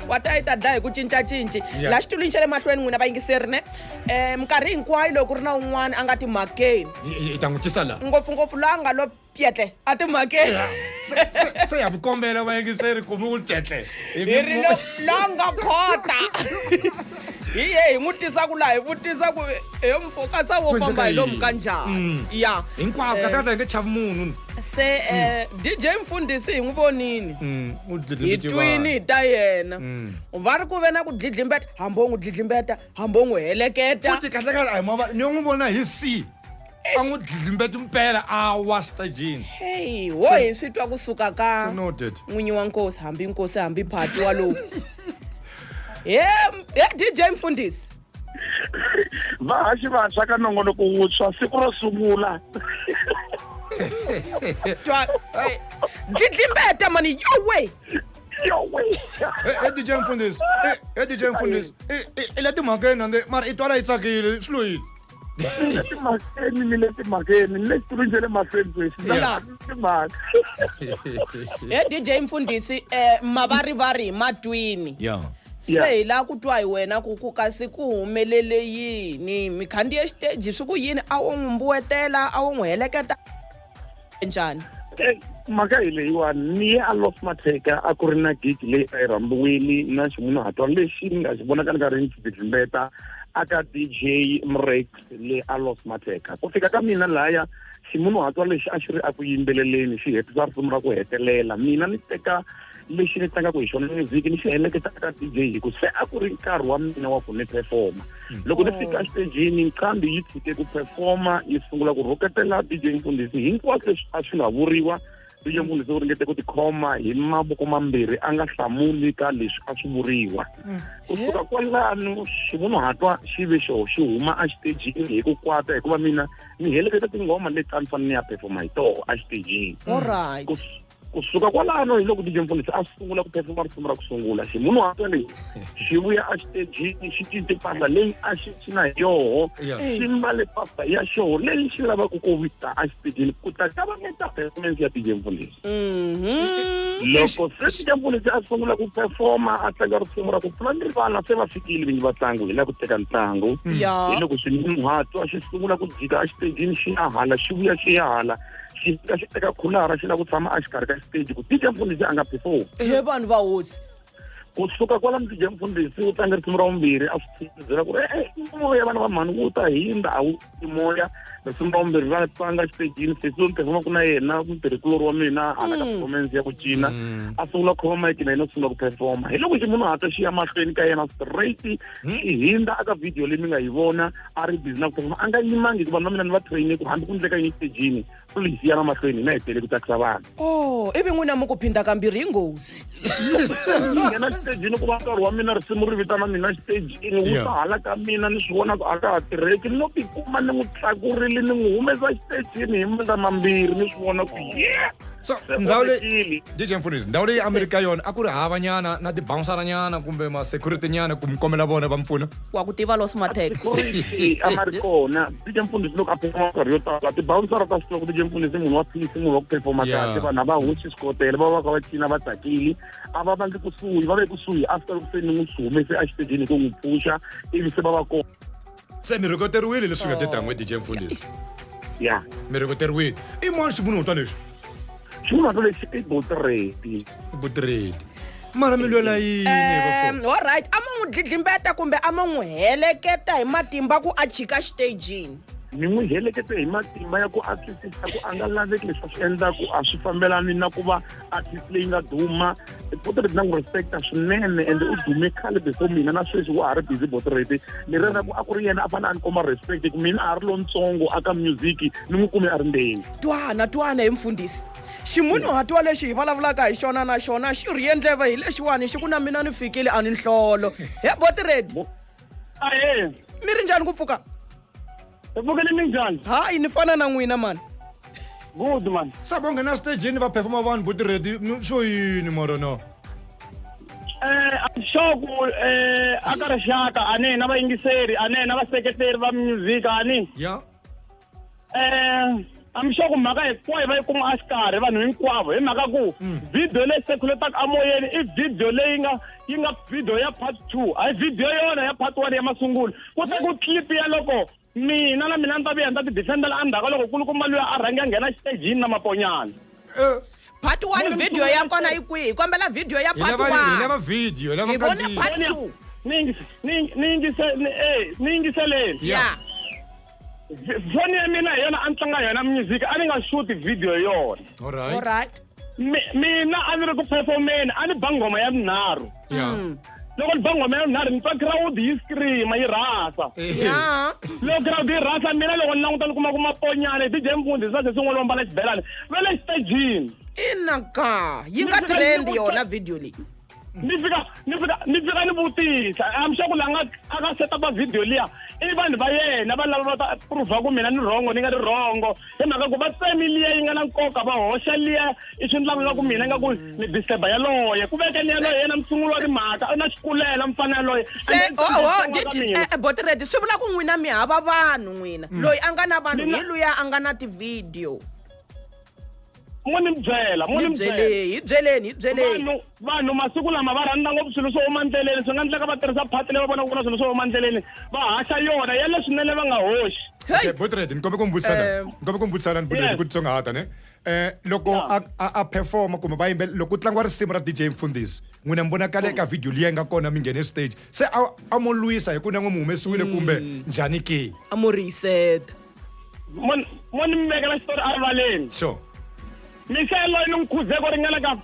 Wa ta yi ta dlaya hi ku cincacinci. Yeah. Laha xitulwini xa le mahlweni n'wina vayingiseri ne minkarhi hinkwayo loko ku ri na un'wana a nga timhakeni, Hi ta n'wi tisa laha. Ngopfungopfu loyi a nga lo pyetle a timhakeni. Se ya mi kombela vayingiseri ku mi wu tletle. Hi ri lo nga khota hi ye hi n'wi tisa ku laha hi vutisa ku he mfokasa wo Ku famba hi endleka lomu yini? ka njhani ya. Hinkwako kahle kahle hi nge chavi munhu. Se DJ Mfundhisi hi n'wi vonini. U Hi dlidlimbete twini vanhu. hi ta yena va ri ku ve na ku dlidlimbeta, hambi wo n'wi dlidlimbeta, hambi wo n'wi heleketa. Futhi kahle kahle a hi mava ni yo n'wi vona hi c a n'wi dlidlimbeti mpela a wa stagini. Hey, wo hi swi twa kusuka ka Noted. N'winyi wa nkosi, hambi nkosi hambi phati walowu. He DJ Mfundhisi. Vahaxi vantshwa ka nongonoko wuntshwa siku ro sungula. Twa dlidlimbeta mani, yowe. Yowe. He DJ Mfundhisi, he DJ Mfundhisi, i le timhakeni ande mara i twala yi tsakile swi lo yini? Ni le timhakeni, ni le timhakeni, ni le xitulwini xa le mahlweni sweswi. Yeah. Timhaka. He DJ Mfundhisi, mavarivari hi matwini. Se hi lava ku twa hi wena ku kasi ku humelele yini, mi khandziye xiteji swi ku yini, a wo n'wi mbuwetela, a wo n'wi heleketa njhani? Mhaka hi leyiwani, ni ye a Los Matheka, a ku ri na gig leyi a yi rhambiwile na ximunhuhatwa lexi ni nga xi vona ka ni karhi ni xi dlidlimbeta aka DJ Mrex le a Los Matheka. Ku fika ka mina laya, ximunhuhatwa lexi a xi ri aku yimbeleleni xi hetisa risimu ra ku hetelela, mina ni teka lexi ni tlangaka hi xona music ni xi heleketa ka DJ hi ku se a ku ri nkarhi wa mina wa ku ni performa. Loko ni fika xitejini, nqambi yi tshike ku performa, yi sungula ku rhuketela DJ Mfundhisi hinkwaswo leswi a swi nga vuriwa. DJ Mfundhisi u ringete ku tikhoma hi mavoko mambirhi, a nga hlamuli ka leswi a swi vuriwa. Kusuka kwalano ximunhuhatwa xi ve xo xi huma exitejini hi ku kwata, hikuva mina ni heleketa tinghoma leti a ni fanele ni ya performa hi toho exitejini. Alright. Kusuka kwalano hi loko DJ Mfundhisi a sungula ku performa risimu ra ku sungula, ximunhuhatwa lexi xi vuya exitejini xi cince mpahla leyi a xi cina hi yoho, xi mbale mpahla ya xoho leyi xi lavaka ku vita exitejini ku ta kavanyeta performance ya DJ Mfundhisi. Loko se DJ Mfundhisi a sungula ku performa, a tlanga risimu ra ku pfula ni rivala, se va fikile vinyi va ntlangu, hi la ku teka ntlangu. Hi loko ximunhuhatwa xi sungula ku jika exitejini, xi ya hala, xi vuya, xi ya hala, xi fika xi teka khulara, xi lava ku tshama exikarhi ka xiteji ku DJ Mfundhisi a nga perform. He vanhu va hosi. Kusuka kwalano DJ Mfundhisi u tlanga risimu ra vumbirhi, a swi byela ku ri moya vana va mhani wu ta hindza, a wu ti moya. Risimu ra vumbirhi ra tlanga xitejini, sesi loyi ni performaka na yena, mutirhikulori wa mina hala ka performance ya ku cina, a sungula ku khoma mic na yena, a sungula ku performa. Hi loko ximunhuhatwa xi ya mahlweni ka yena straight, xi hindza aka video leyi mi nga yi vona, a ri busy na ku performa, a nga yimangi, hikuva na mina ni va train ku hambi ku endleka yini xitejini, please yana mahlweni, hina hi tele ku tsakisa vanhu. Oh, ivi n'wina mi ku phinda kambirhi hi nghozi. Ni nghena xitejini ku va nkarhi wa mina, risimu ri vitana mina xitejini, wu ta hala ka mina, ni swi vona ku a ka ha tirheki, ni no tikuma ni n'wi tlakurile, ni n'wi humesa xitejini hi mandla mambirhi, ni swi vona ku yeah. So Se ndhawu leyi onhakile. DJ Mfundhisi, ndhawu leyi a mi ri ka yona a ku ri hava nyana na ti-bouncer nyana kumbe ma-security nyana ku mi kombela vona va mi pfuna? Wa ku tiva Los Matheka. Security a ma ri kona. DJ Mfundhisi loko a performa minkarhi yo tala, ti-bouncer ta swi tiva ku DJ Mfundhisi munhu wa peace, munhu wa ku performa kahle, vanhu a va hoxi swikotela, va va kha va cina va tsakile, a va vangi kusuhi, va ve kusuhi after loko se ni n'wi swi humese exitejini ku n'wi pfuxa, ivi se va va kona. Se mi rhuketeriwile leswi nga te tangwe DJ Mfundhisi? Ya. Mi rhuketeriwile. I mani ximunhuhatwa lexi? Ximunhuhatwa lexi i Botireti. I Botireti. Mara mi lwela yini bafo? All right, a mo n'wi dlidlimbeta kumbe a mo n'wi heleketa hi matimba ku a chika xitejini? Ni n'wi helekete hi matimba ya ku a twisisa ku a nga laveki leswi a swi endlaku, a swi fambelani na ku va artist leyi nga duma. Botireti na n'wi respecta swinene, ende u dume khale before mina, na sweswi wa ha ri busy Botireti. Leri ra ku a ku ri yena a fanele a ni komba respect, ku mina a ha ri lontsongo aka music, ni n'wi kume a ri ndzeni. Twana, twana hi mfundhisi, ximunhuhatwa lexi hi vulavulaka hi xona na xona xi rhiye ndleve hi lexiwani, xi ku na mina ni fikile a ni nhlolo. He Botireti. Ahee. Mi ri njhani ku pfuka? Hi pfukile, minjhani? Hayi, ni fana na n'wina mani. Good man. Se vo nghena stageni va performa vanhu Botireti, swo yini mara na? I'm sure ku aka rixaka a ni na vayingiseri, a ni na vaseketeri va music a ni. I'm sure ku mhaka hinkwayo va yi kuma exikarhi vanhu hinkwavo hi mhaka ku video leyi circulataka amoyeni i video leyi nga yi nga video ya part 2 hayi video yona ya part 1 ya masungulo. Ku ta ku clip ya loko mina na mina ni ta vuya ni ta ti defendela endzhaku loko kulukumba luya a rhange a nghena xitejini na maponyana. Part 1 video ya kona yi kwihi? Hi kombela video ya Hi part lava hi lava 1. video, hi lava Hi vone nkandziyiso. part 2. Ni yingiseleni. Ya. Foni ya mina hi yona a ni tlanga yona music, a ni nga shoot video yona. All right. All right. Mina a ni ri ku performeni, a ni ba nghoma ya vunharhu. Loko ni ba nghoma ya vunharhu ni twa crowd yi scream yi rhasa. Ya. Loko crowd yi rhasa mina loko ni languta ni kuma ku maponyana DJ Mfundhisi va sesi n'wana wa mbala xibelani va le xitejini. Ina ka yi nga trend yona video leyi. Ni fika ni vutisa I'm sure ku la nga a ka set up video liya i vanhu va yena va lava va ta prove ku mina ni wrong ni nga ri wrong hi mhaka ku va tsemi liya yi nga na nkoka va hoxa liya i swi endlaka nga ku mina nga ku ni disturb yaloye ku veke ni yaloye yena musunguri wa timhaka u na xikulela mfana yaloye. Se oho Botiredi swi vula ku n'wina mi hava vanhu n'wina loyi a nga na vanhu hi luya a nga na ti-video. Mo ni byela, mo ni byela. Hi byeleni, hi byeleni. Vanhu masiku lama va rhandza ngopfu swilo swo huma ndleleni, swi nga endleka va tirhisa phati leyi va vonaka ku na swilo swo huma ndleleni, va haxa yona ya leswinene va nga hoxi. Okay, Botiredi, ni kombe ku mi vutisa la. Ni kombe ku mi vutisa la, Botiredi, ku titsongahata, ne? Loko a performa kumbe va yimbelela, loko ku tlangiwa risimu ra DJ Mfundhisi, n'wina mi vonakala eka video liya yi nga kona mi nghene stage. Se a mo lwisa hi ku na n'wi mi humesiwile kumbe njhani ke? A mo reset. Mo ni mi vekela xitori a rivaleni. Sure. Michelle loyi ni n'wi khuze ko ringana ka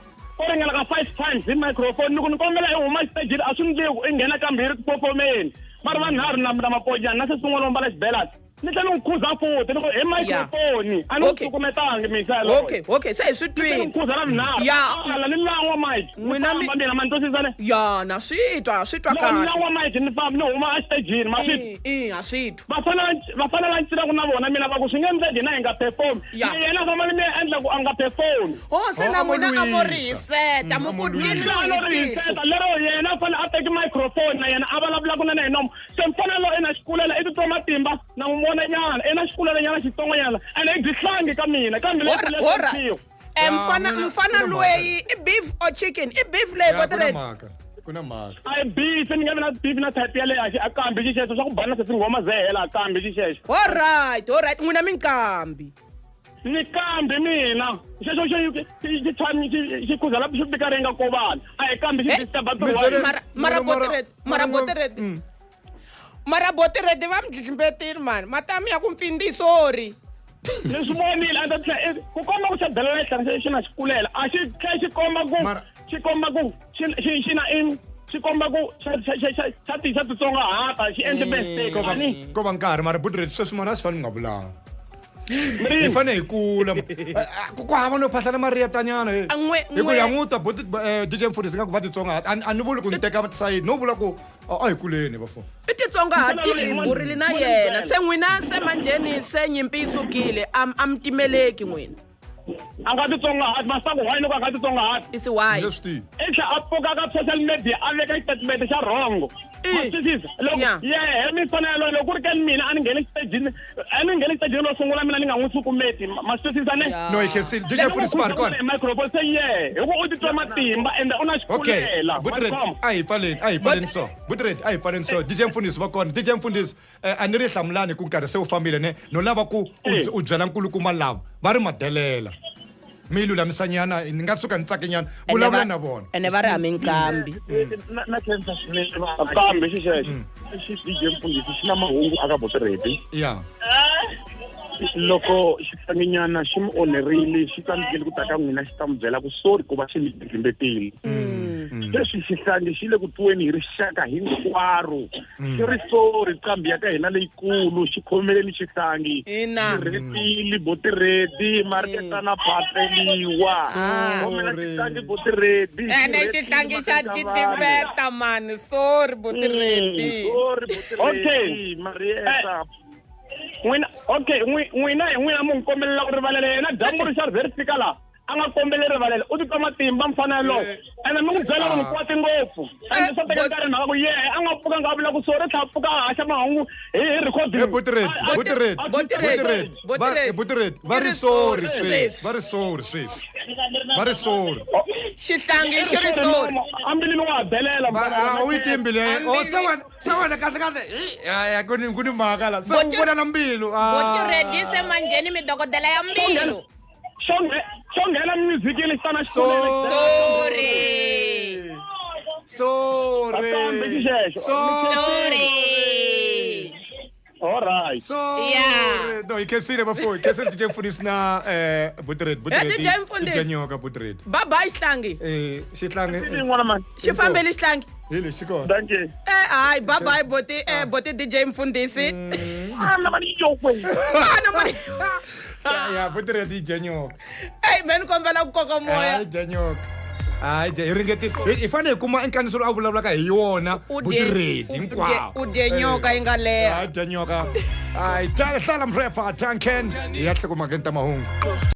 5 times hi microphone ni ku ni kombela i huma xitejini a swi ndliwi i nghena kambirhi ku performeni. Va ri vanharhu na maponyana na sesi un'wana wo mbala xibelani. Ni tlhela ni n'wi khuza futhi ni ku hi microphone a ni n'wi cukumetangi Michelle loyi. Okay, se hi swi twini. Ni khuza ra vunharhu. Ala ni lan'wa mic. N'wina mi Famba mina ma ni twisisa ne? Ya, na swi twa, swi twa Loko ni kahle. lan'wa mic ni famba ni huma exitejini, ma swi I, ha swi twa. Va fanele va cinca ku na vona mina va ku swi nge endleki hina hi nga perform. Ni yena a famba ni mi endla ku a nga perform. Ho se na n'wina a mo reset-a, mu ku tihlo A hi mo tihlo. reset-a, lero yena a fanele a teki microphone na yena a vulavula ku na hi nomu. Se mfana loyi i na xikulela i titwa matimba na n'wi vona nyana, i na xikulela nyana xitsongonyana ene i byi hlangi ka mina kambe leswi leswi swi Mfana loyi i beef or chicken? I beef leyi Ya, ku na Botiredi? mhaka. Ku na mhaka. A i beef, ni nga vi na beef na type yaleyo, a kambi xixexo swa ku bana se tinghoma ze hela a kambi xixexo. All right, all right. N'wina minkambi. Ni kambi mina. Xexo xi khuza la xi fika ringa ko vanhu. A hi kambi xi disturb Mi byele- Mara Mara- Botiredi, mara Botiredi. Mara Botiredi va mi dlidlimbetile mani. Matamu ya ku mpfindi sorry. Ni swi vonile, a ndzi tlhela, ku komba ku xa belela etlhelo xi na xikulela. A xi tlhela xi komba ku, xi komba ku, xi, xi, xi na in, xi komba ku, xa, xa, xa, xa, xa ti, xa titsongahata, xi endle mistake. Ko va, Ani? ko va nkarhi, mara Botiredi sweswi mara a swi fanele mi nga vulanga. Hi fanele hi kula, ma. Ku hava no phahlana mariyetanyana, he. A n'we, Hi ku n'we. ya n'wi twa DJ Mfundhisi nga ku va titsongahata. A ni vuli ku ni teka sayiti, no vula ku, a hi kuleni, va fo. I titsongahatile, hi burile na yena. Se n'wina se manjheni se nyimpi yi sukile, a mi timeleki n'wina. A nga titsongahati, ma swa ku why loko a nga titsongahati? Isi why? Leswi tivi. I tlhela a pfuka ka social media a veka xitatimende xa wrong. Ma twisisa? Loko yehe mi fanele loko ku ri ka mina a ni ngheni xitejini, a ni ngheni xitejini ro sungula mina ni nga n'wi sukumeti. Ma twisisa ne? No, hi khensile. DJ Mfundhisi va ri kona. Hi microphone se yehe, hi ku u titwa matimba ende u na Okay. xikulela. Botiredi, a hi pfaleni, a hi pfaleni so. Botiredi, a hi pfaleni so. DJ Mfundhisi va kona. DJ Mfundhisi, a ni ri hlamulani ku nkarhi se wu fambile ne. No lava ku u byela nkulukumba lava va ri madelela. Mi yi lulamisanyana, ni nga tshuka ni tsakenyana. Vulavula na vona. Ene va ri a mi nqambi. Na khensa swinene va. Nqambi xixexo. Xi DJ Mfundhisi xi na mahungu aka Botiredi. Loko xihlanginyana xi mi onherile, xi tsandzekile ku ta ka n'wina xi ta mi byela ku sorry ku va xi mi dlimbetile. Sweswi xihlangi xi le ku tweni hi rixaka hinkwaro. Xi ri sorry nqambi ya ka hina leyikulu, xi khomeleni xihlangi. Ina. Xi rhetile Botiredi, Mariketana phatleliwa. Khomela xihlangi Botiredi, xi Ene rhetile xihlangi xa Mariketana vanhu. titlimbeta mani, sorry Botiredi. Sorry Botiredi, Okay. Marieta. N'wina, okay, n'wina hi n'wina mu n'wi kombelela ku rivalela yena, dyambu ri xa ri ze ri fika laha. A nga kombeli rivalelo u titwa matimba mfana yalowo ene mi n'wi byela ku ni kwate ngopfu ende swa teka nkarhi mhaka ku yehe a nga pfuka nga vula ku sorry tlha pfuka a haxa mahungu hi hi recording Eh, Butiredi, Butiredi, Butiredi, Butiredi, Butiredi. Butiredi, va ri sorry sweswi, va ri sorry sweswi, va ri sorry. Xihlangi xi ri sorry. Ambilini wa ha belela. A wu yi timbi leyi. Oh, se wena, se wena kahle kahle. Hi, ya, ya, ku ni mhaka la. Se u vona na mbilu. Ah. Butiredi se manjheni mi dokodela ya mbilu. Xo nghena musicini xi tana. Sorry. Sorry. Nakambe xi xexo. Sorry. All right. Sorry. Yeah. No, hi khensile bafo. Hi khensile DJ Mfundhisi na Butiredi. Butiredi. DJ Mfundhisi. DJ Nyoka Butiredi. Bye bye xihlangi. Xihlangi. Yin'wana mani. Xi fambile xihlangi. Hi lexi kona. Thank you. Hayi, bye bye boti boti DJ Mfundhisi. Ana mani yokwe. Ana mani. Ya, Butiredi DJ Nyoka. Ey, me ni kombela ku koka moya. Hayi, dya nyoka. Hayi, dya hi ringeti. Hi fanele hi kuma nkandziso lowu a vulavulaka hi yona U dye- Butiredi u hinkwawo. u dye nyoka yi nga leha. Hayi, dya nyoka. Hayi, hlala mrepha Duncan. Hi ya hlokomhakeni ta mahungu.